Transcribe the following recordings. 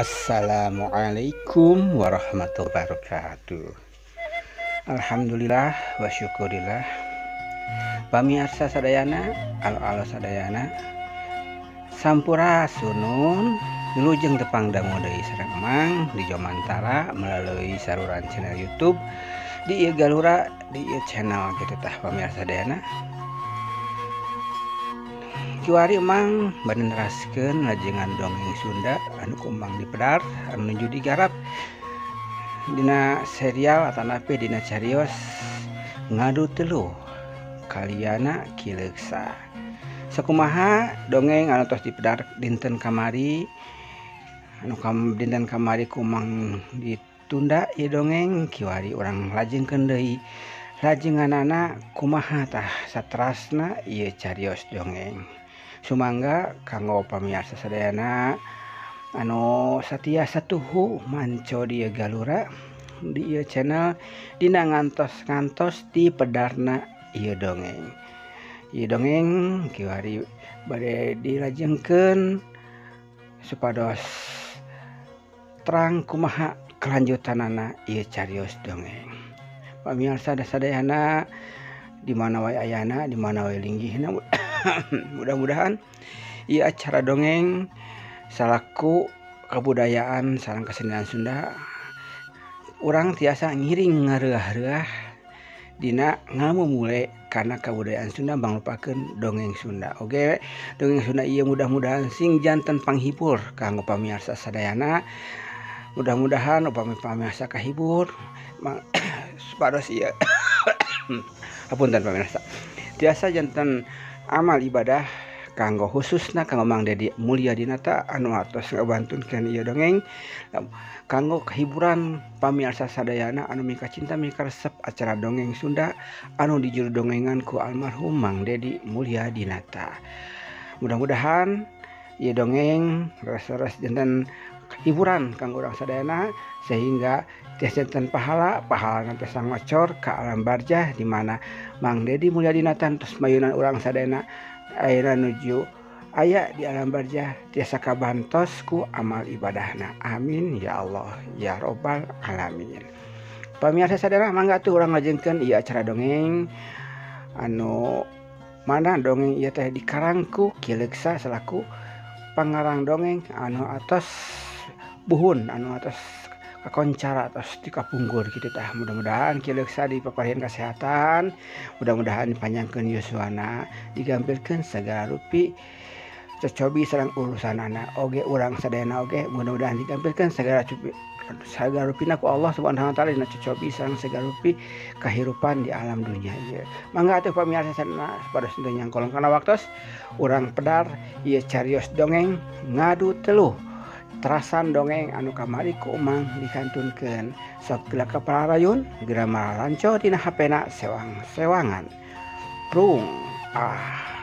Assalamualaikum warahmatullahi wabarakatuh. Alhamdulillah wa syukurillah. Pamirsa sadayana, alo-alo sadayana, sampurasunun, wilujeng tepang dangu deui sareng Emang di Jomantara melalui saluran channel YouTube di ieu Galura, di ieu channel gitu tah pamirsa sadayana. Kiwari Emang bade neraskeun lajengan dongeng Sunda anu ku Emang dipedar anu nuju digarap dina serial atanapi dina carios Ngadu Teluh Kaliana Ki Leuksa. Sakumaha dongeng anu tos dipedar dinten kamari, anu dinten kamari ku Emang ditunda ieu dongeng, kiwari urang lajengkeun deui lajenganana kumaha tah satrasna ieu carios dongeng. Sumangga kanggo pamirsa sadayana anu satia satuhu manco di Galura di ieu channel dina ngantos-ngantos di pedarna ieu dongeng. Ieu dongeng kiwari bade dilajengkeun supados terang kumaha kelanjutanana ieu carios dongeng. Pamirsa sadayana di mana wae ayana, di mana wae linggihna, mudah-mudahan ieu acara dongeng salaku kebudayaan sareng kesenian Sunda urang tiasa ngiring ngareuah-reuah dina ngamumule kana kabudayaan Sunda mangrupakeun dongeng Sunda. Oge dongeng Sunda ieu mudah-mudahan sing janten panghibur kanggo pamirsa sadayana. Mudah-mudahan upami pamirsa kahibur supados ieu hapunten pamirsa tiasa janten amal ibadah kanggo khususna kanggo Mang Dedi Mulyadinata anu atos ngabantunkeun ieu dongeng kanggo kehiburan pamirsa sadayana anu mika cinta mika resep acara dongeng Sunda anu dijuru dongengan ku almarhum Mang Dedi Mulyadinata. Mudah-mudahan ieu dongeng res-res janten hiburan kanggo urang sadayana sehingga tiasa janten pahala, pahala nanti sang ngocor ka alam barjah di mana Mang Dedi Mulyadinata tos mayunan urang sadayana ayeuna nuju aya di alam barjah tiasa kabantos ku amal ibadahna. Amin ya Allah ya robbal alamin. Pamirsa sadayana mangga atuh urang lajengkeun ieu acara dongeng anu mana dongeng ieu teh dikarang ku Ki Leuksa selaku pangarang dongeng anu atos buhun anu atos kakoncara atos di kapungkur gitu tah. Mudah-mudahan Ki Leuksa dipaparihan kesehatan, mudah-mudahan dipanjangkeun yuswana, digampilkeun segala rupi cocobi sareng urusanana oge urang sadayana oge mudah-mudahan digampilkeun segala segala rupina ku Allah Subhanahu wa taala dina cocobi sareng segala rupi kahirupan di alam dunia ieu. Mangga atuh pamirsa sadayana supados teu nyangkolong kana waktos urang pedar ieu carios dongeng Ngadu Teluh terasan dongeng anu kamari ku Emang dikantunkeun. Sok geura ka pararayun geura maranco dina HP-na sewang-sewangan. Prung ah.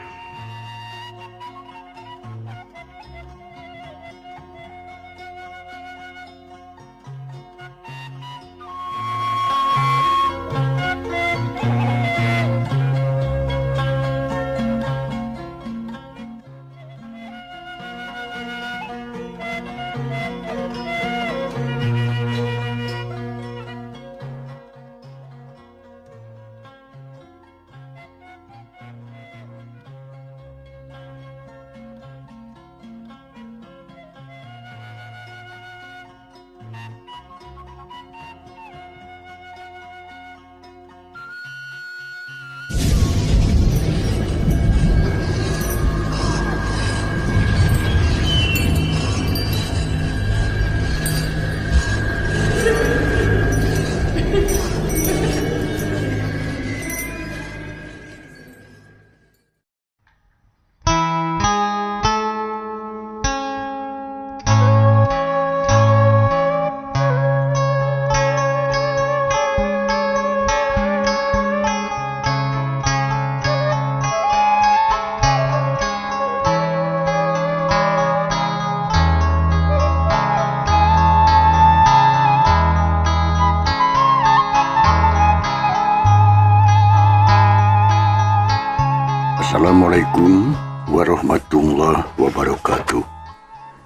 Assalamualaikum warahmatullahi wabarakatuh.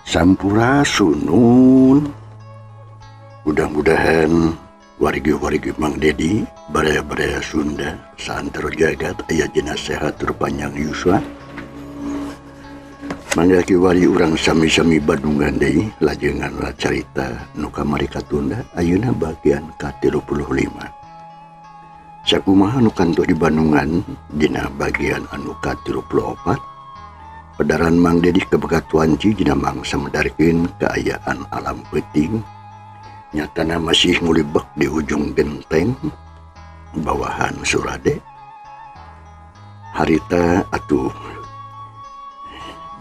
Sampurasunun. Mudah-mudahan wargi-wargi Mang Dedi, baraya-baraya Sunda, saantero jagat aya dina sehat tur panjang yuswa. Mangga kiwari urang sami-sami bandungan deui lajengan carita nu kamari katunda ayeuna bagian ka-35. Sakumaha nu kantos di Bandungan dina bagian anu ka-34. Pedaran Mang Dedi kebegatuan dina mangsa medarkeun kaayaan alam peuting nyatana masih ngulibek di ujung genteng bawahan Surade. Harita atuh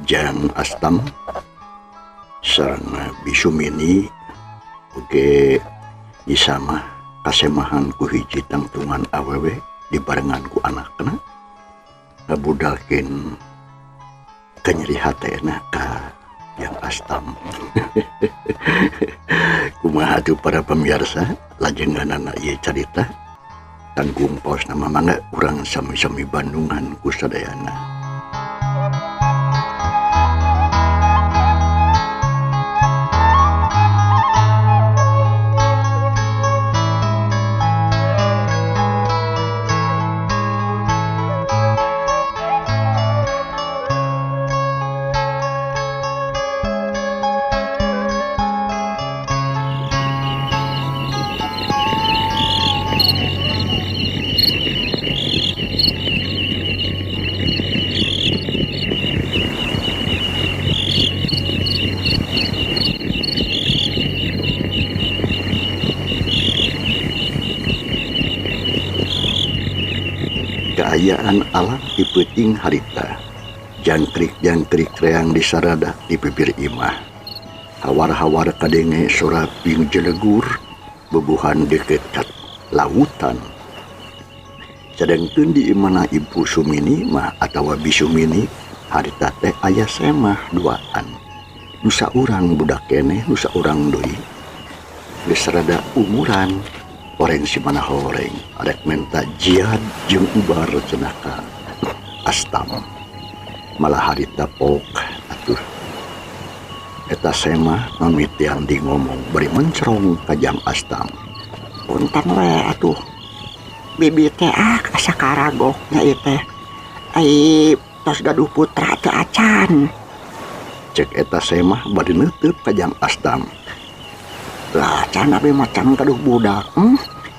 Jang Astam sareng Bisumini oge isamah kasemahan ku hiji tangtungan awewe dibarengan ku anakna ngabudalkeun kanyeri hatena ka Jang Astam. Kumaha tuh para pemirsa lajenganana ieu carita tanggung paos nama mangga urang sami-sami Bandungan ku sadayana. Kaayaan alam di peuting harita, jangkrik-jangkrik reang disaradak di bibir imah. Hawar-hawar kadenge sora ping jelegur, bubuhan deket kat lautan. Sedangkeun di imana Ibu Sumini mah atawa Bisumini harita teh aya semah duaan. Nu saurang budak keneh, nu saurang deui. Geus rada umuran. Oreng si mana horeng, arek menta jihad jeung ubar cenah ka Astam. Malah harita pok atuh. Eta semah mamitian di ngomong bari mencerong ka Jang Astam. Punten we atuh. Bibi teh ah asa karagok nya ieu teh. Ai tos gaduh putra teu acan. Cek eta semah bari neuteub ka Jang Astam. Lah can abi mah can gaduh budak.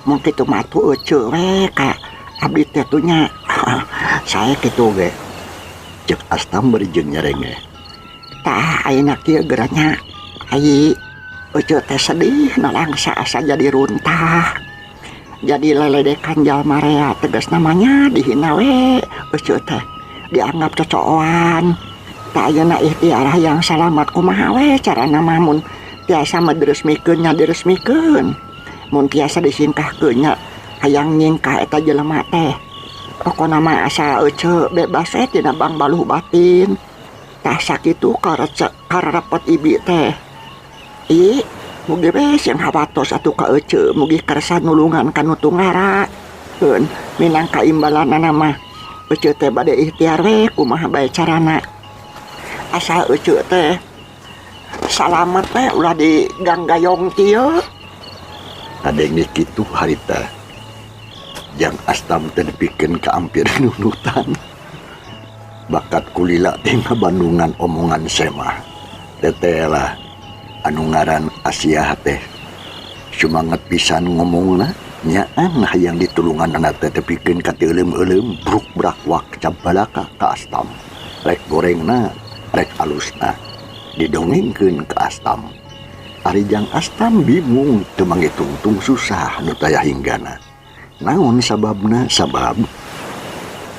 Mun kitu mah atuh eceu we ka abdi teh tuh nya. Sae kitu ge. Cek Astam bari jeung nyarenge. Tah ayeuna kieu geura nya. Ai eceu teh sedih nalangsa asa jadi runtah. Jadi leledekan jalma rea tegas namanya dihina we eceu teh. Dianggap cocoan. Tah ayeuna ikhtiar hayang salamat kumaha we carana mah mun tiasa mah diresmikeun nya diresmikeun. Mun tiasa disingkahkeun nya hayang nyingkah eta jelema teh. Pokona mah asa eceu bebas we tina bangbaluh batin. Tah sakitu karepot ibi teh. Ih, mugi we sing hawatos atuh ka eceu mugi kersa nulungan ka nu tungara. Keun minangka imbalanana mah eceu teh bade ikhtiar we kumaha bae carana. Asa eceu teh salamet we ulah diganggayong kieu. Kadenge kitu harita. Jang Astam teh dipikeun ka ampir nunutan. Bakat kulila teh ngabandungan omongan semah. Teteh lah anu ngaran Asiah teh sumanget pisan ngomongna nyaan hayang ditulungan teh tepikeun ka teuleum-euleum bruk brakwak cabalaka ka Astam. Rek gorengna rek alusna didongengkeun ka Astam. Ari Jang Astam bingung teu mangitungtung susah nu taya hinggana. Naon sababna? Sabab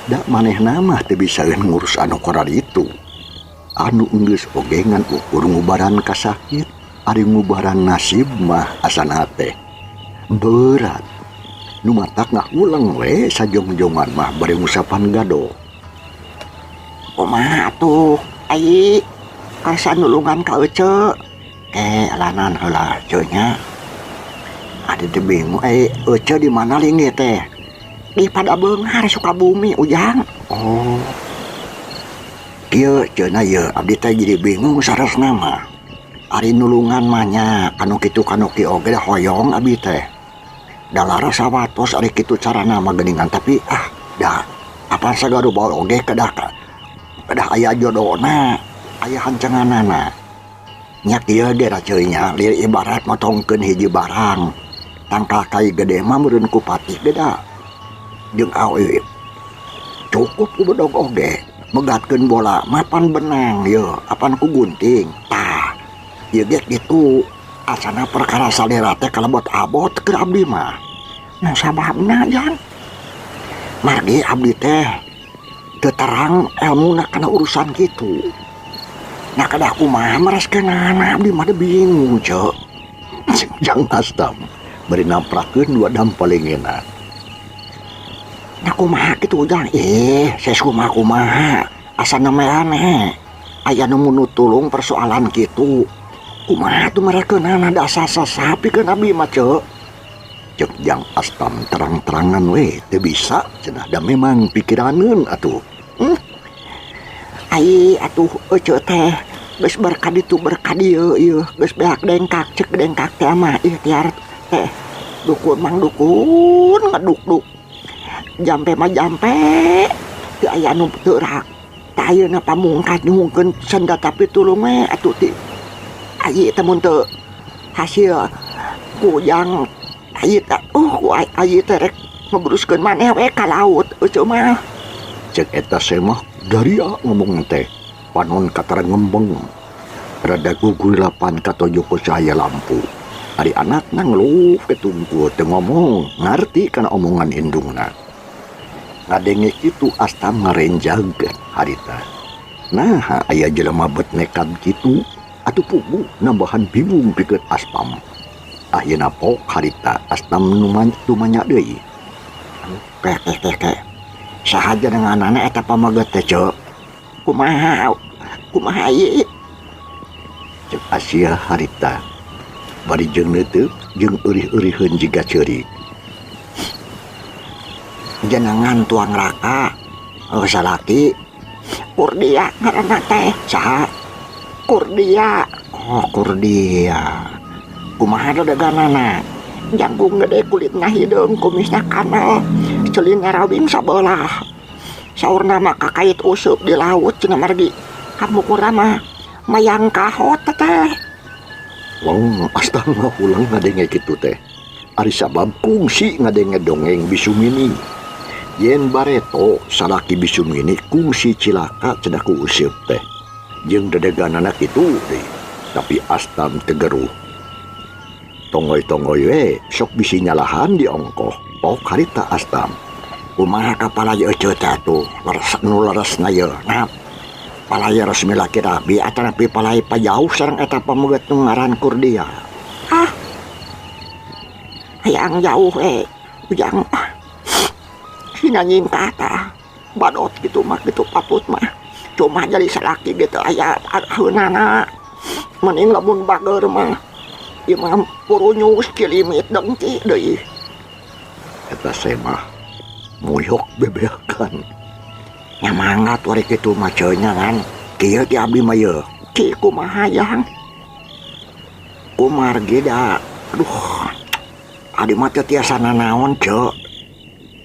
da manehna mah teu bisaeun ngurus anu korar itu. Anu enggeus oge ngan ukur ngubaran kasakit, ari ngubaran nasib mah asana teh berat. Nu matak ngahuleng we sajongjongan mah bari ngusapan gado. Kumaha atuh? Ai karsa nulungan ka eceu. Lanan heula eceu nya. Adi teh bingung, eceu di mana linggih teh? Di Padabeunghar Sukabumi Ujang. Oh. Kieu cenah ieu abdi teh jadi bingung saresna mah. Ari nulungan mah nya kanu kitu kanu kieu oge hoyong abi teh. Da laras sawatos ari kitu carana mah geuningan, tapi ah da apa sagarupa oge kedah kedah aya jodona, aya hancanganana. Nya kieu ge raceuy nya, lir ibarat motongkeun hiji barang. Tangkal kai gede mah meureun ku patih ge da. Jeung awe cukup ku bedog oge. Megatkeun bola mah pan benang yeuh, apan ku gunting. Tah, ieu ge kitu. Asana perkara salira teh kalebet abot keur abdi mah. Nah sababna jang, margi abdi teh teu terang elmuna kana urusan kitu. Nah kedah kumaha mereskeunana abdi mah bingung ceu. Jang Astam bari namprakeun dua dampalengena. Nah kumaha kitu jang? Ses kumaha kumaha asana meaneh. Aya nu munu tulung persoalan kitu. Kumaha tuh merekeunana da asa sasapikeun abdi mah ceu. Cek Jang Astam terang-terangan we teu bisa cenah da memang pikiraneun atuh. Ai atuh eceu teh geus berkaditu berkadieu ieu geus beak dengkak cek dengkak teh mah ikhtiar teh dukun mang dukun ngaduk-duk. Jampe mah jampe teu aya nu teurak. Tah ayeuna pamungkas nyuhunkeun senjata pitulung we atuh ti ayi teh mun teu hasil ku jang ayi teh ku ayi teh rek ngebruskeun maneh we ka laut eceu mah. Cek eta semah daria ngomong teh panon katara ngembeng rada gugurilapan katojo ku cahaya lampu. Ari anakna ngeluh ke tungku teu ngomong ngarti kana omongan indungna. Ngadenge kitu Astam ngarenjag harita. Nah aya jelema bet nekat kitu atuh puguh nambahan bingung pikeun Astam. Ayeuna pok harita Astam tumanya deui. Keh keh keh keh. Saha jenenganana eta pamaget teh ceu? Kumaha? Kumaha ieu? Cek Asia harita. Bari jeung neuteup jeung eurih-euriheun jiga ceurik. Jenengan tuang raka, salaki Kurdia ngaranna teh. Saha? Kurdia. Oh, Kurdia. Kumaha daganana? Jangkung gede kulitna hideung kumisna kanal ceulina rawing sabelah. Saurna mah kakait useup di laut cenah margi kamukurna mah mayang kahot teh. Wong Astam mah ulang ngadenge kitu teh. Ari sabab kungsi ngadenge dongeng Bisumini. Yen bareto salaki Bisumini kungsi cilaka cenah ku useup teh. Jeung dedeganana kitu deui. Tapi Astam tegeruh. Tongoy-tongoy we sok bisi nyalahan di ongkoh. Pok harita Astam. Kumaha kapala ieu eceu teh atuh? Leres nu leresna ieu. Nah, palaya resmi laki rabi atanapi palai pajauh sareng eta pameget nu ngaran Kurdia. Ah. Hayang jauh we. Ujang ah. Sina nyingkah tah. Badot kitu mah kitu patut mah. Cuma jadi salaki gitu aya aheunana. Mending lamun bager mah. Ieu mah purunyus kilimit dengki deui. Eta semah moyok bebeakan. Nya mangga tuh ari kitu mah ceu nya kan. Kieu ti abdi mah yeuh. Ki kumaha jang? Kumargi da. Aduh. Adi mah teu tiasa nanaon ceu.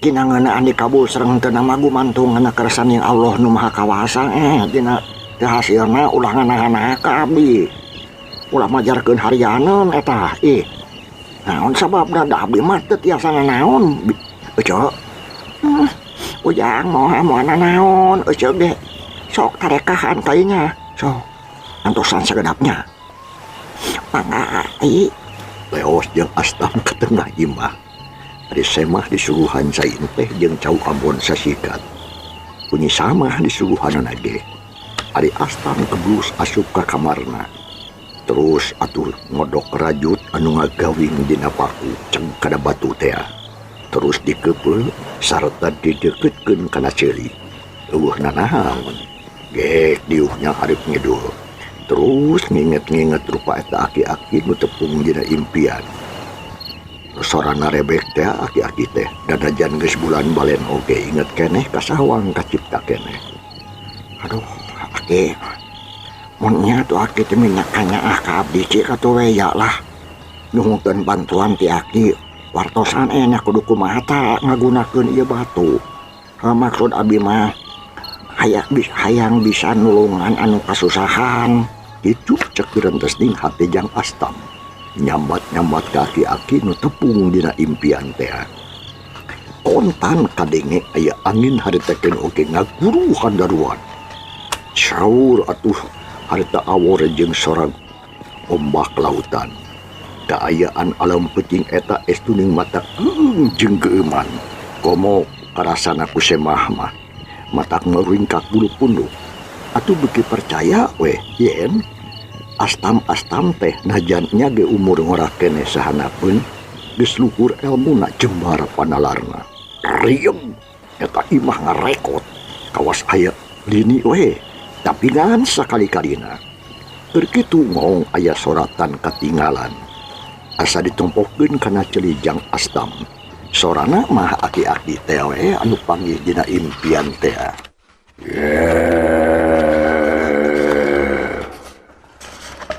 Dina ngeunaan dikabul sareng teu nama gumantung kana kersaning Allah nu Maha Kawasa dina teu hasilna ulah nganahan ka abdi. Ulah majarkeun harianeun eta ih. Naon sababna da abdi mah teu tiasa nanaon. Eceu. Ujang moal moal nanaon eceu ge. Sok tarekahan kainya. Sok antosan sagedapnya. Mangga ai. Leos jeung Astam ke tengah imah. Ari semah disuguhan sain teh jeung cau ambon sasikat. Kunyi samah disuguhanana ge. Ari Astam keblus asup ka kamarna. Terus atuh ngodok rajut anu ngagawing dina paku ceng kana batu tea. Terus dikepeul sarta dideukeutkeun kana ceuli. Eueuh nanaon. Gek diuhnya hareup ngidul. Terus nginget-nginget rupa eta aki-aki nu tepung dina impian. Sorana rebek teh aki-aki teh danajan geus bulan balen oge inget keneh kasawang kacipta keneh. Aduh, aki. Mun nya atuh aki teh minyak kanyaah ka abdi cik atuh we ya lah. Nyuhunkeun bantuan ti aki wartosan nya kudu kumaha ta ngagunakeun ieu batu. Maksud abi mah hayang bisa nulungan anu kasusahan. Kitu cek rentesning hate Jang Astam. Nyambat-nyambat ka aki-aki nu tepung dina impian teh. Kontan kadenge aya angin harita keun oge ngaguruhan daruan. Saur atuh harita awor jeung sorag ombak lautan. Kaayaan alam peuting eta estuning mata jeung geuman. Komo karasana ku semah mah matak meringkak bulu punduk. Atuh beuki percaya weh yen astam-astam teh najan nya ge umur ngora keneh sahanapeun geus luhur elmuna jembar panalarna. Riem eta imah ngarekot kawas aya lini weh tapi ngan sakali-kalina. Keur kitu ngong aya soratan katinggalan. Asa ditompokeun kana ceuli Jang Astam. Sorana mah aki-aki teh we anu panggih dina impian teh.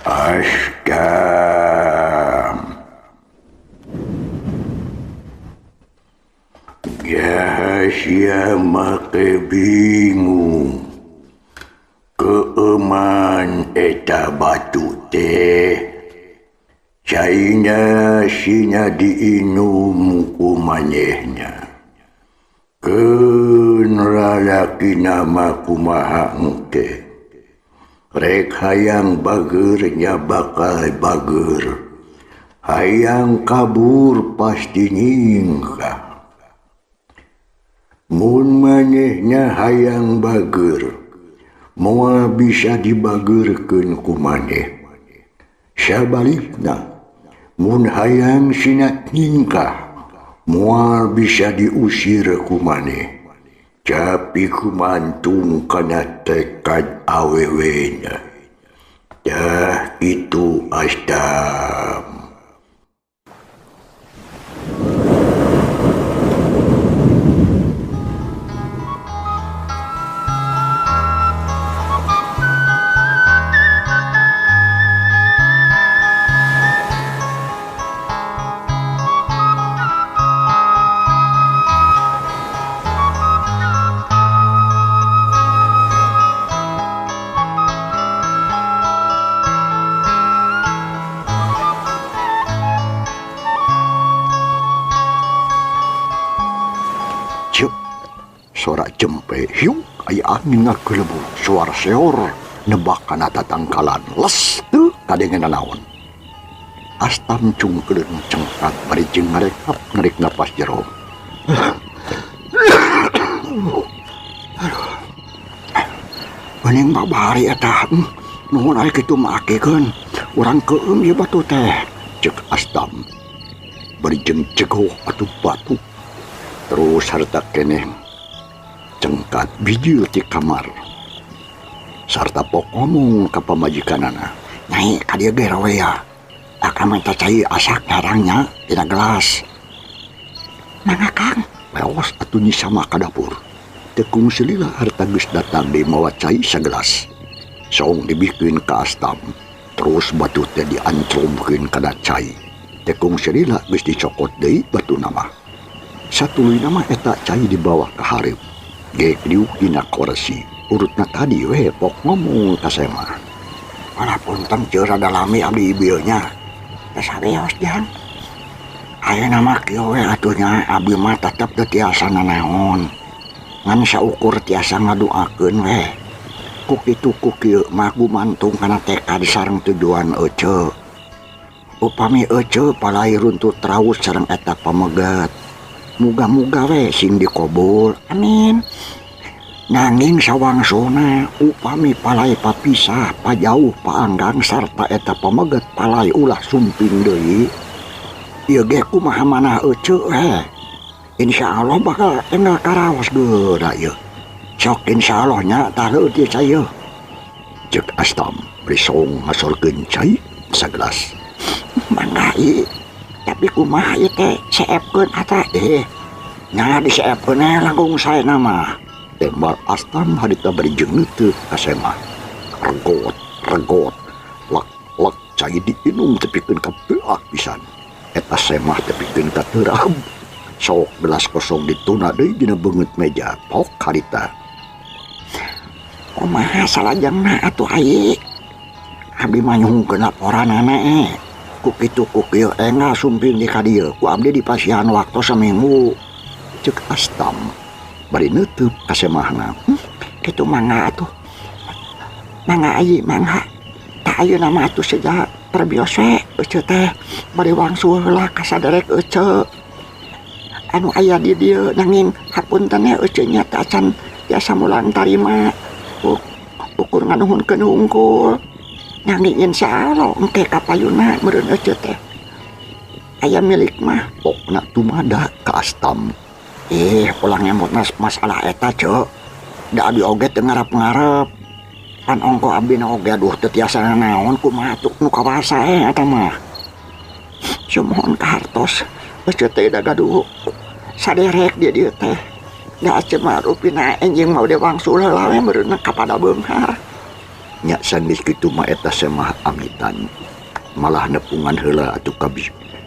Astam. Sia make bingung. Keeman eta batu teh. Caina sinya diinum ku manehna. Keun lalaki nama kumaha engke. Rek hayang bageurnya bakal bager. Hayang kabur pasti nyingkah. Mun manehna hayang bager, moal bisa dibagerkeun ku maneh. Sabalikna, mun hayang sina nyingkah, moal bisa diusir ku maneh. Tapi kumantung kana tekad awewena. Dah itu Astam. Sora jempe hiuk aya angin ngagelebu suara seor nebak kana tatangkalan les teu kadengenan naon. Astam cungkeun cengkat bari jeung ngarekap narik napas jero. Aduh. Bening babari eta nuhun ari kitu mah akikeun urang keueum ieu batu teh cek Astam. Bari jeung cegoh atuh batu terus harta keneh cengkat bijil ti kamar sarta pok ngomong ka pamajikanana. Nyai ka dieu ge rawea akang mah cai asak ngarangnya dina gelas. Mangga Kang. Leos atuh nyi sama ka dapur. Tekung selila harta geus datang deui mawa cai sagelas. Song dibikeun ka Astam. Terus batu teh diancromkeun kana cai. Tekung selila geus dicokot deui batuna mah. Satuluyna mah eta cai dibawa ka hareup. Gek diuk dina korsi. Urutna tadi we pok ngomong ka semah. Alah punten ceu rada lami abdi ieu nya. Geus sawios Jang. Ayeuna mah kieu we atuh nya abdi mah tetep teu tiasa nanaon. Ngan saukur tiasa ngaduakeun we. Ku kitu ku kieu mah gumantung kana tekad sareng tujuan ece. Upami ece palai runtut raus sareng eta pamegat. Muga-muga we sing dikobul. Amin. Nanging sawangsuna upami palai papisah pajauh paanggang sarta eta pameget palai ulah sumping deui. Ieu ge kumaha manah ece we. Insyaallah bakal enggal karaos geura ieu. Sok insyaallah nya tah leutik ieu cai ieu. Cek Astam bari song ngasorkeun cai sagelas. Mangga ieu. Tapi kumaha ieu teh seepkeun ata nya diseepkeun langkung saena mah. Tembal Astam harita bari jeung neuteuh ka semah. Regot, Regot lek lek cai diinum tepikeun ka beak pisan. Eta semah tepikeun ka terab. Sok gelas kosong dituna deui dina beungeut meja pok harita. Kumaha salajengna atuh ai? Abdi mah nyuhunkeun laporanana Ku kitu ku kieu enggal sumping di ka dieu ku abdi dipasihan waktu saminggu. Ceuk Astam bari neuteub ka semahna. Kitu mangga atuh. Mangga ai mangga. Tah ayeuna mah atuh seja perbios we eceu teh bari wangsul heula ka saderek eceu. Anu aya di dieu nanging hapunten nya eceu nya teh acan tiasa mulang tarima. Ukur nganuhunkeun hungkul. Nanging insyaallah engke kapayuna meureun eceu teh. Aya milik mah pokna tumada ka Astam. Ulah ngemot masalah eta ceu. Da abdi oge teu ngarep-ngarep. Pan ongko abdi na oge aduh teu tiasa nanaon kumaha atuh nu kawasa eta mah. Sumuhun kahartos eceu teh da gaduh saderek di dieu teh. Da eceu mah rupina enjing mah udah wangsul heula we meureunna kapada beunghar. Nya sanggeus kitu mah eta semah amitan. Malah nepungan heula atuh ka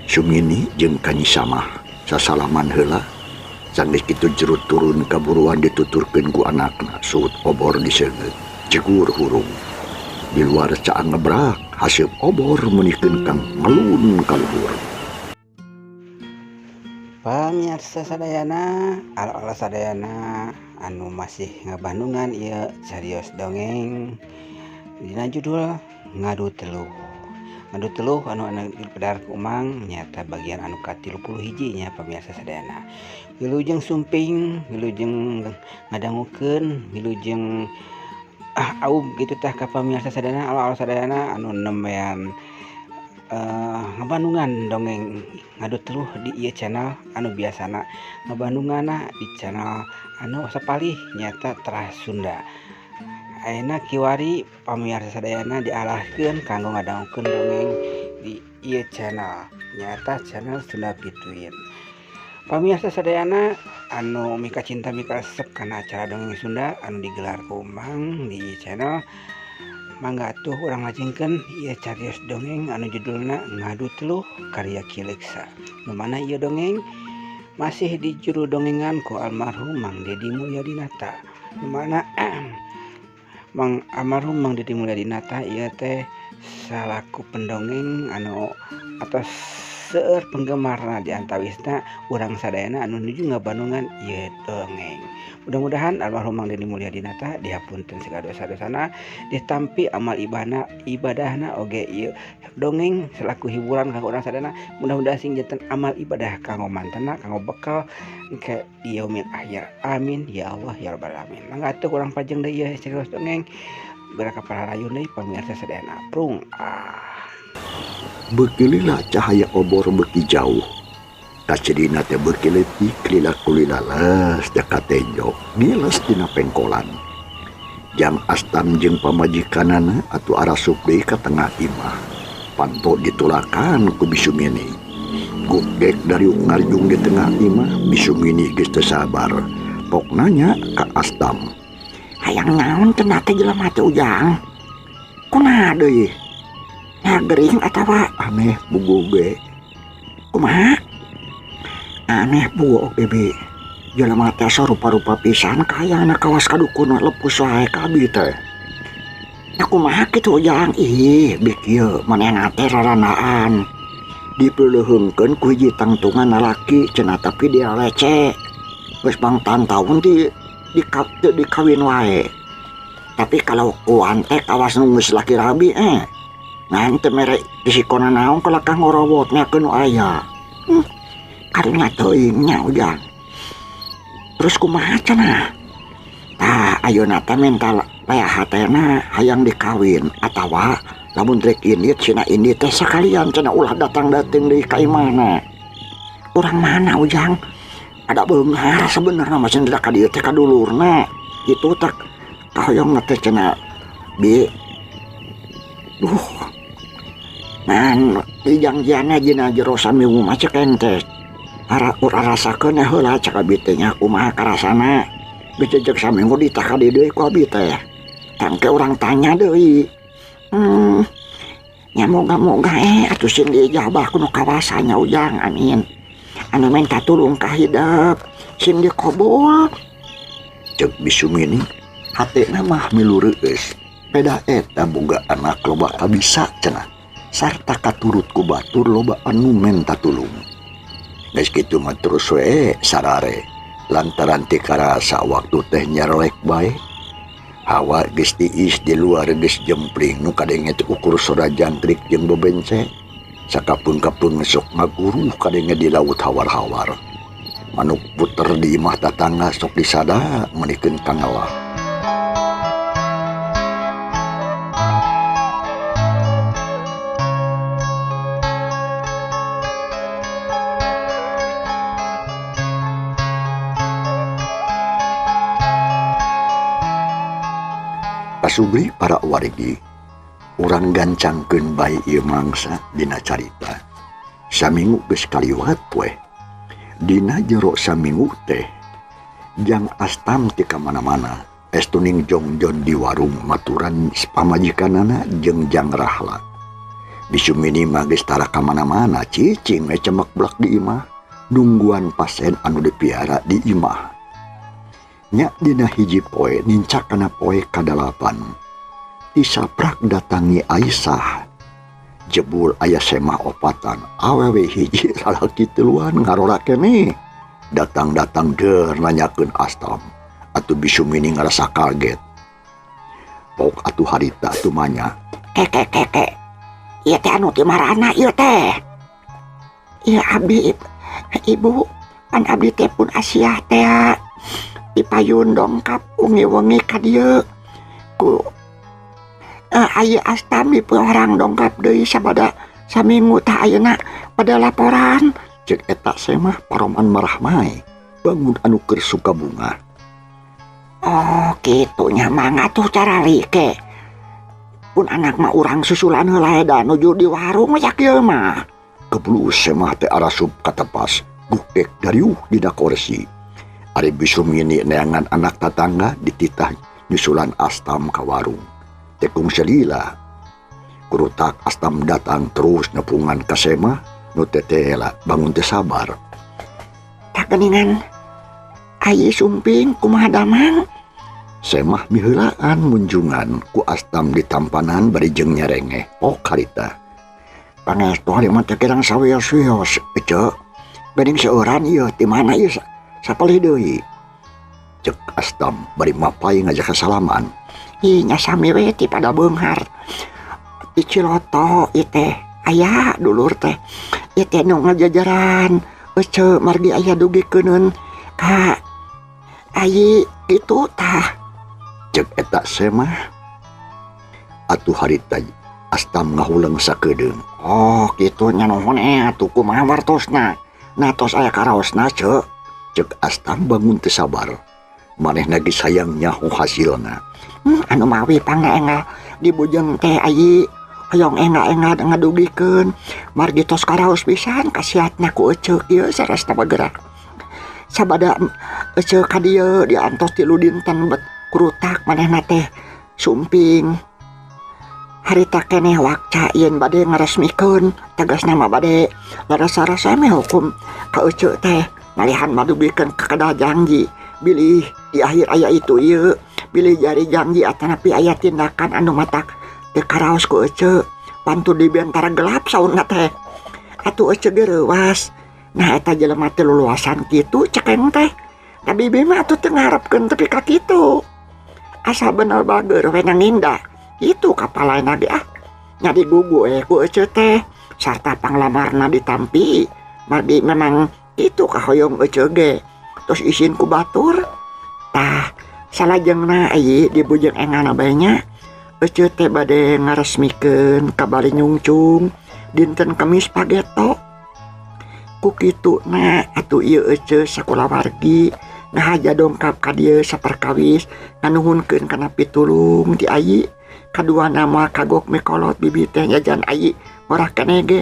Sumini jeung ka Nyi Samah. Sasalaman heula. Sanggeus kitu jerut turun kaburuan dituturkeun ku anakna suut obor diseungeut. Jegur hurung. Di luar caang ngebrak haseup obor meunikeun kang ngelun ka luhur. Pamirsa sadayana, ala-ala sadayana anu masih ngabandungan ieu carios dongeng dina judul Ngadu Teluh. Ngadu Teluh anu anu dipedar ku Umang nyata bagian anu ka-31 nya pamirsa sadayana. Wilujeng sumping, wilujeng ngadangukeun, wilujeng aub gitu tah ka pamirsa sadayana, ala-ala sadayana anu nembean ngabandungan dongeng Ngadu Teluh di ieu channel anu biasana ngabandunganna di channel anu sapalih nyata Terah Sunda. Ayeuna kiwari pamirsa sadayana dialahkeun kanggo ngadangukeun dongeng di ieu channel nyata channel Sunda Pituin. Pamirsa sadayana anu mika cinta mika resep kana acara dongeng Sunda anu digelar ku Umang di ieu channel, mangga atuh urang lajengkeun ieu carios dongeng anu judulna Ngadu Teluh karya Ki Leksa. Nu mana ieu dongeng masih di juru dongengan ku almarhum Mang Dedi Mulyadinata. Nu mana Mang almarhum Mang Dedi Mulyadinata ieu teh salaku pendongeng anu atos seueur penggemarna di antawisna urang sadayana anu nuju ngabandungan ieu dongeng. Mudah-mudahan almarhum Mang Dedi Mulyadinata dihapunten segala dosa-dosana, ditampi amal ibadahna oge ieu dongeng selaku hiburan kanggo urang sadayana. Mudah-mudahan sing janten amal ibadah kanggo mantena, kanggo bekal engke di yaumil akhir. Amin ya Allah ya rabbal alamin. Mangga atuh urang pajeng deui ieu carios dongeng. Geura ka pararayun deui pamirsa sadayana. Prung ah. Beuki lila cahaya obor beuki jauh. Kacirina teh beuki leutik lila kulila les teh katenjok giles dina pengkolan. Jang Astam jeung pamajikanana atuh arasup deui ka tengah imah. Panto ditulakan ku Bisumini. Gugek dari ngarjung di tengah imah, Bisumini geus teu sabar. Pok nanya ka Astam. Hayang naon cenah teh jelema teh Ujang? Kumaha deui? Ngagering atawa aneh bugo ge? Kumaha? Aneh bugo ge bi. Jelema teh sarupa-rupa pisan kayana kawas kadukun lepus wae ka abi teh. Nah kumaha kitu Ujang? Ih, bi kieu manehna teh raranaan. Dipeleuheungkeun ku hiji tangtungan lalaki cenah tapi dia lece. Geus bangtan taun di dikawin wae. Tapi kalau kuan teh kawas nu geus laki rabi Ngan teu mere disikona naon kalakah ngorowot nyakeun nu aya. Karunya teuing nya Ujang. Terus kumaha cenah? Tah ayeuna teh minta lea hatena hayang dikawin atawa lamun rek indit cenah indit teh sakalian cenah ulah datang-datang deui ka imahna. Urang mana Ujang? Ada beunghar sebenarnya mah cenah ka dieu teh ka dulurna. Kitu tak kahoyong teh cenah bi. Duh. Ngan dijangjianna dina jero saminggu mah cek ente. Ara urang rasakeun heula cek abi teh nya kumaha karasana. Geus jejeg saminggu ditah ka dieu deui ku abi teh. Tangke urang tanya deui. Nya moga-moga atuh sing diijabah ku nu kawasa nya Ujang, amin. Anu minta tulung ka hidep sing dikabul. Cek Bisumini hatena mah milu reueus. Pedah eta boga anak loba kabisa cenah. Sarta katurut ku batur loba anu menta tulung. Geus kitu mah terus we sarare. Lantaran ti karasa waktu teh nyarolek bae. Hawa geus tiis di luar geus jempling nu kadenge teh ukur sora jangkrik jeung bebence. Sakapeung-kapeung sok ngaguruh kadenge di laut hawar-hawar. Manuk puter di imah tatangga sok disada menikeun kangelah. Pasubri para wargi, urang gancangkeun bae ieu mangsa dina carita. Saminggu geus kaliwat we. Dina jero saminggu teh Jang Astam ti ka mana-mana, estuning jongjon di warung maturan pamajikanana jeung Jang Rahla. Bisumini mah geus tara ka mana-mana, cicing we cemek blak di imah, nungguan pasien anu dipiara di imah. Nya dina hiji poe nincak kana poe kadalapan. Tisaprak datangi Aisyah. Jebul aya semah opatan, awewe hiji lalaki tiluan ngarora keneh. Datang-datang deur nanyakeun Astam. Atuh Bisumini ngarasa kaget. Pok atuh harita tumanya. Keke keke. Ieu teh anu ti marana ieu teh. Ieu abdi ibu pan abdi teh pun Asiah teh. Dipayun dongkap wengi-wengi ka dieu ku aya Astam di orang dongkap deui sabada saminggu tah ayeuna pada laporan. Cek eta semah paroman marah mae bangun anu keur suka bunga. Oh kitu nya mangga tuh carali ke pun anak mah urang susulan heula da nuju di warung aya kieu mah. Kebulu semah teh arasup katepas gukek dariuh dina kursi. Ari Bisumini neangan anak tatangga dititah nyusulan Astam ka warung. Tekung selila. Kurutak Astam datang terus nepungan ka semah nu tetela bangun teh sabar. Tak geningan ayi sumping kumaha damang. Semah miheulaan munjungan ku Astam ditampanan bari jeung nyerengeh. Oh karita. Pangestu ari mah teh kirang sawios-wios ece. Geuning seueuran ieu ti mana ieu sapalih deui. Cek Astam bari mapai ngajak kasalaman. Ih nya sami we ti pada beunghar. Ti Ciloto ieu teh aya dulur teh. Ieu teh nu ngajajaran ece margi aya dugikeunun ka ayi kitu tah. Cek eta semah. Atuh harita Astam ngahuleng sakedeung. Oh kitu nya nuhun atuh kumaha wartosna. Nah tos aya karaosna ce. Cek Astam bangun teu sabar. Manehna ge sayang nyaho hasilna. Anu mawi pangna enggal dibujeng teh ayi hoyong enggal-enggal ngadugikeun margi tos karaos pisan kasiatna ku ece ieu sarasta bagerak. Sabada ece ka dieu diantos tilu dinten bet kurutak manehna teh sumping. Harita keneh wakca yen bade ngaresmikeun tegasna mah bade larasa-rasa meh hukum ka ece teh. Malihan madugikeun ka janji bilih di akhir aya itu ieu bilih jari janji atanapi aya tindakan anu matak teu karaos ku ece pantu di bentara gelap saurna teh atuh ece ge reuwas. Nah eta jelema teh luluasan kitu cekeng teh da bibi mah atuh teu ngarepkeun tepi ka kitu asa bener bager we nanginda kitu kapalaena ge ah nya digugu ku ece teh sarta panglamarna ditampi margi memang itu kahoyong ece ge terus isin ku batur tah salajengna ayi dibujeng engana bae nya ece teh bade ngaresmikeun ka bali nyungcung dinten Kamis pageto ku kituna atuh ieu ece sakulawargi ngahaja dongkap ka dieu saperkawis nganuhunkeun kana pitulung ti ayi kaduana mah kagok mikolot bibi teh jajan ayi ngorah keneh ge.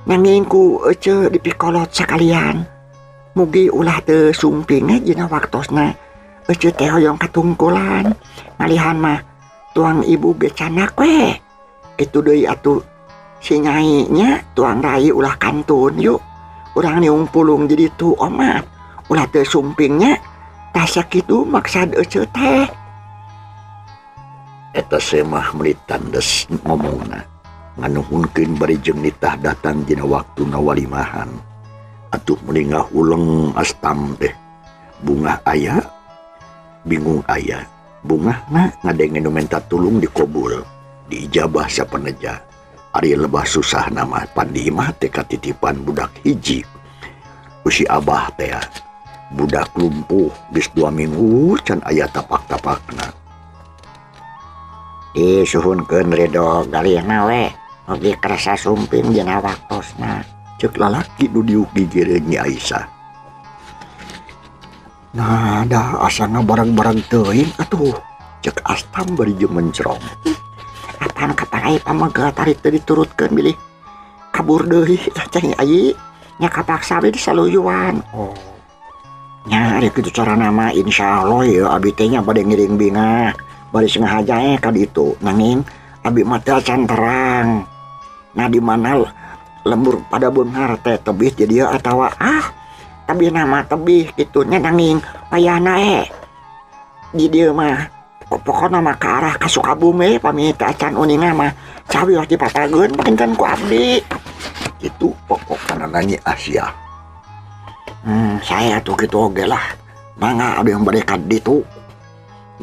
Nanging ku ece dipikolot sakalian. Mugi ulah teu sumping dina waktosna. Ece teh hoyong katungkulan. Malihan mah Tuang ibu ge canak we. Kitu deui atuh si nyai nya tuang rai ulah kantun yuk. Urang niung pulung jadi tu omat. Ulah teu sumpingnya tah sakitu maksad eceu teh. Eta semah meuli tandes ngomongna. Nganuhunkeun bari jeung nitah datang dina waktuna walimahan. Atuh meuli ngahuleng Astam teh. Bungah aya, bingung aya. Bungahna ngadenge nu menta tulung dikobul, diijabah sapeneja. Ari lebah susah nama pandi imah teh katitipan budak hiji. Ku si abah teh budak lumpuh geus 2 minggu can aya tapak-tapakna. Disuhunkeun redo galihna we, oge kerasa sumping dina waktosna. Ceuk lalaki nu diuk di jero Nyi Aisyah. Nah, dah asa ngabarang-barang teuing atuh. Ceuk Astam bari jeung mencrong. Apaan kaparai pamegat ari teu diturutkeun bilih kabur deui tah cai ayi nya kapaksa we disaluyuan. Oh. Nya ari kitu carana mah insyaallah ieu abi teh nya bade ngiring bingah. Bari sengaja ka ditu nanging abi mah teu acan terang. Nah di mana lembur pada beunghar teh tebih jadi atawa tebih nama tebih kitu nya nanging payahna di dieu mah pokona mah ka arah ka Sukabumi pami teu acan uninga mah cawios dipatageun panginten ku abdi. Kitu pokokna Nyi Aisyah. Saya tuh kitu oge lah. Mangga abdi yang bade ka ditu.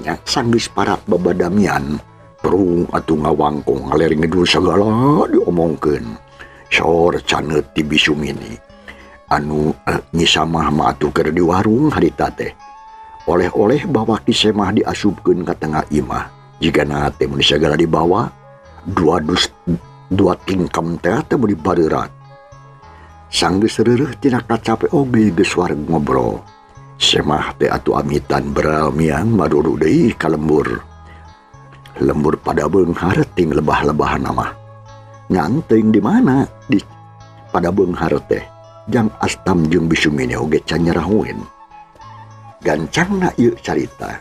Nya sanggeus parat babadamian perung atuh ngawangkong ngaler ngidul sagala diomongkeun. Sor caneut ti Bisumini anu Nyi Samah mah atuh keur di warung harita teh. Oleh-oleh bawa Ki Semah diasupkeun ka tengah imah. Jigana teh mun sagala dibawa dua dus dua tingkem teh teh mun dibareurat. Sanggeus reureuh tina kacape oge geus wareg ngobrol. Semah teh atuh amitan beral miang maduru deui ka lembur. Lembur pada beunghar ting lebah-lebah mah. Ngan teuing di mana di pada beunghar teh jang Astam jeung Bisumini oge can nyerahueun. Gancangna ieu carita.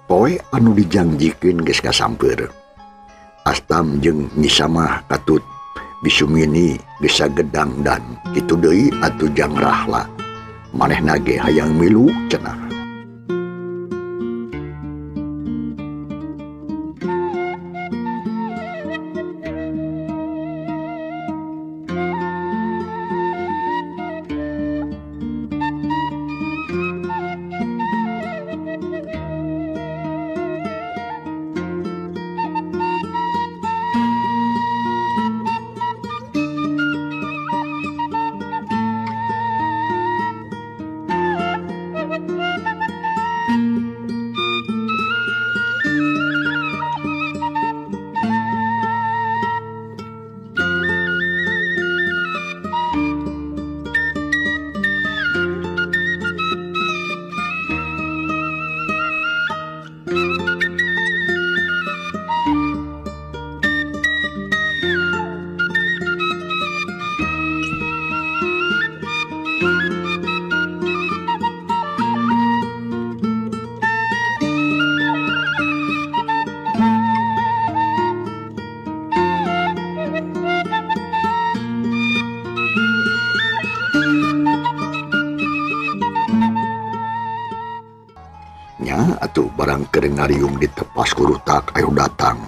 Poe anu dijangjikeun geus kasampeur. Astam jeung Nyi Samah katut Bisumini geus sagedang dan kitu deui atuh jang Rahla. Manehna ge hayang milu cenah. Atuh barang keur ngariung ditepas ku rutak ayo datang.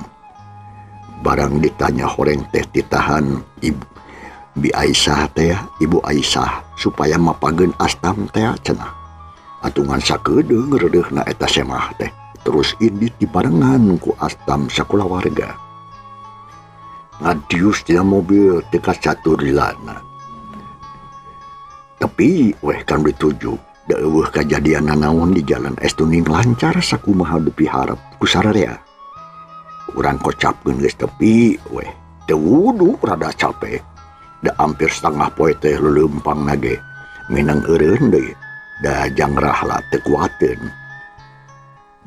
Barang ditanya horeng teh ditahan ibu Bi Aisyah teh, Ibu Aisyah supaya mapageun Astam teh cenah. Atuh ngan sakedeung reudeuhna eta semah teh. Terus indit dibarengan ku Astam sakulawarga. Ngadius dina mobil teu kacatur dilana. Tapi weh kan dituju. Eueuh kajadian nanaon di jalan estuning lancar sakumaha dipiharep ku sararea. Urang kocapkeun geus tepi weh, teu wudu rada capek. Da hampir setengah poe teh leumpang nage. Minang eureun deui, da jang Rahla teu kuateun.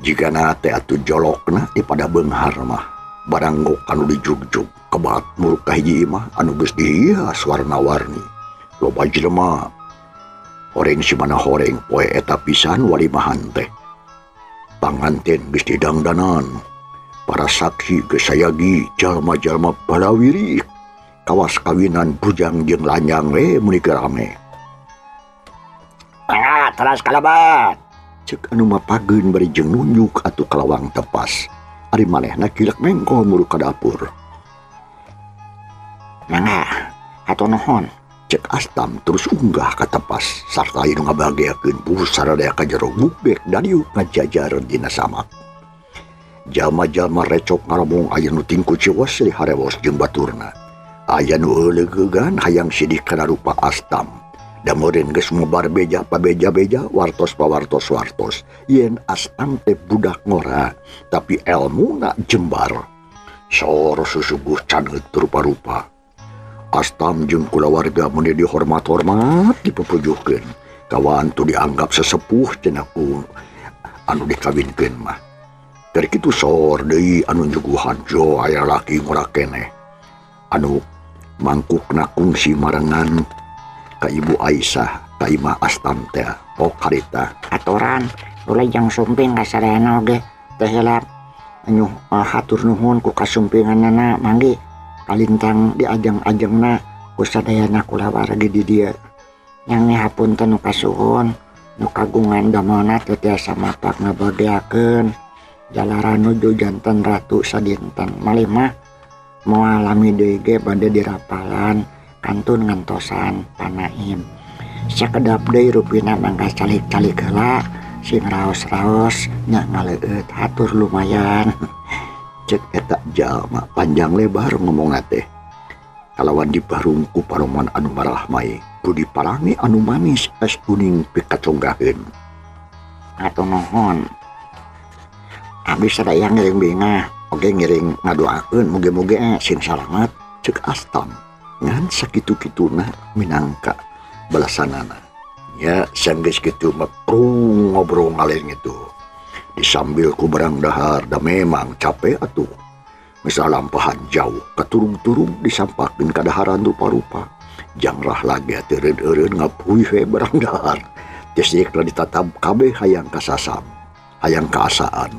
Jigana teh atuh jolokna ti pada beunghar mah. Barang gok anu dijugjug kebat muruk ka hiji imah anu geus dihias warna-warni. Loba jelema. Horeng si mana horeng poe eta pisan walimahan teh. Panganten geus didangdanan. Para saksi geus sayagi jalma-jalma balawiri kawas kawinan bujang jeung lanjang we meuni rame. Mangga teras kalabat. Cek anu mapageun bari jeung nunjuk atuh kalawang tepas. Ari manehna kilek mengko muru ka dapur. Mangga hatur nuhun. Cek Astam terus unggah ka tepas sarta anu ngabageakeun busa sadaya ka jero gubek dadiuk ngajajar dina samak. Jalma-jalma recok ngaromong aya nu tingku ciwas harewos jeung baturna. Aya nu euleugeugan hayang sidik kana rupa Astam. Da meureun geus mubar beja pabeja-beja wartos pawartos-wartos. Yen Astam teh budak ngora tapi elmuna jembar. Sor susuguh caneut rupa-rupa. Astam jeung kulawarga meuni dihormat-hormat dipepujuhkeun. Kawan tu dianggap sesepuh cenah ku anu dikawinkeun mah. Dari kitu sor deui anu nyuguhan jo aya laki ngora keneh. Anu mangkukna kungsi marengan ka Ibu Aisyah ka Imah Astam teh pok harita. Aturan ulah jang sumping ka sadayana oge teh hilap anu hatur nuhun ku kasumpinganana manggi kalintang di ajeng-ajengna ku sadayana kulawargi di dieu. Yang hapunten nu kasuhun nu kagungan damelna teu tiasa mapak ngabageakeun. Jalaran nuju janten ratu sadinten malih mah moal lami deui ge bade dirapalan kantun ngantosan panaim. Sakedap deui rupina mangga calik-calik heula sing raos-raos nya ngaleueut hatur lumayan. Cek eta jalma panjang lebar ngomongna teh. Kalawan dibarung ku paroman anu marahmai, budi parangi anu manis es kuning pikaconggaheun. Hatur nuhun. Abdi sadaya ngiring bingah, oge ngiring ngadoakeun mugi-mugi sing salamet. Cek Astam ngan sakitu-kituna minangka balasanana. Ya sanggeus kitu mah prung ngobrol ngaleng itu. Disambil ku barang dahar da memang capek atuh. Misal lampahan jauh katurung-turung disampakeun ka daharan rupa-rupa. Jangrah lagi teureun-eureun ngapuy we barang dahar. Geus ditatap kabeh hayang kasasam, hayang kaasaan.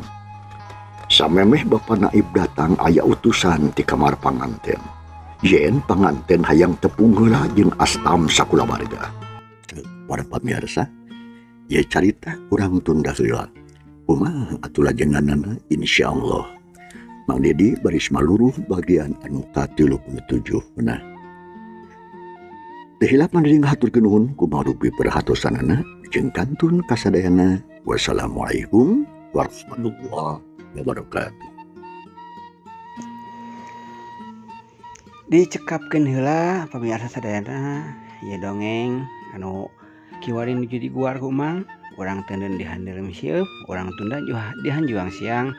Samemeh Bapak Naib datang aya utusan ti kamar panganten. Yen panganten hayang tepung heula jeung Astam sakulawarga. Para pamirsa, ye carita kurang tunda heula. Kumaha atuh lajenganana insyaallah. Mang Dedi baris maluruh bagian anu ka-37. Nah. Teu hilap Mang Dedi ngahaturkeun nuhun kumaha rupi perhatosanana jeung kantun kasadayana. Wassalamualaikum warahmatullahi wabarakatuh. Dicekapkeun heula pamirsa sadayana ieu dongeng anu kiwari nuju diguar ku Mang. Urang teuneun di handeuleum sieup, urang tunda di hanjuang siang.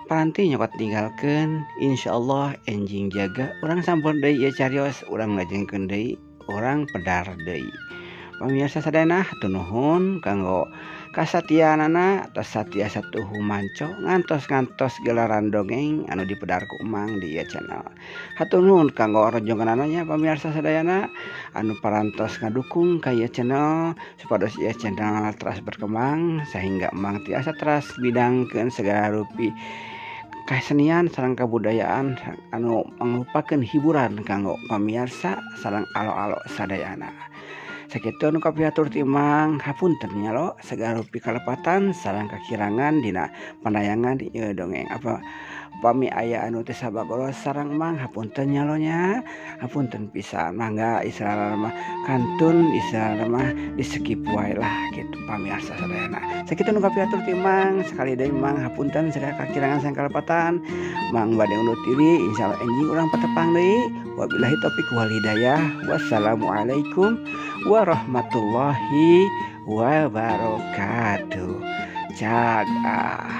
Paranti nyokot tinggalkeun, insyaallah enjing jaga urang sampun deui ieu carios, urang ngajengkeun deui, urang pedar deui. Pamirsa sadayana hatur nuhun kanggo kasatianana atas satia satuhu manco ngantos-ngantos gelaran dongeng anu dipedar ku Emang di ieu channel. Hatur nuhun kanggo rojonganana nya pamirsa sadayana anu parantos ngadukung ka ieu channel supados ieu channel teras berkembang sehingga Emang tiasa teras bidangkeun segala rupi kasenian sareng kabudayaan anu mangrupakeun hiburan kanggo pamirsa sareng alo-alo sadayana. Sakitu anu kapihatur ti Emang, hapunten nya lo segala rupi kalepatan sareng kakirangan dina panayangan ieu dongeng. Apa pami aya anu teu sabagoro sareng Emang, hapunten nya lo nya, hapunten pisan. Mangga istilahna mah kantun, istilahna mah di skip wae lah gitu pamirsa sadayana. Sakitu anu kapihatur ti Emang, sekali deui Emang hapunten segala kakirangan sareng kalepatan. Mang bade undur diri, insyaallah enjing urang patepang deui. Wabillahi taufik wal hidayah. Wassalamualaikum warahmatullahi wabarakatuh. Jaga.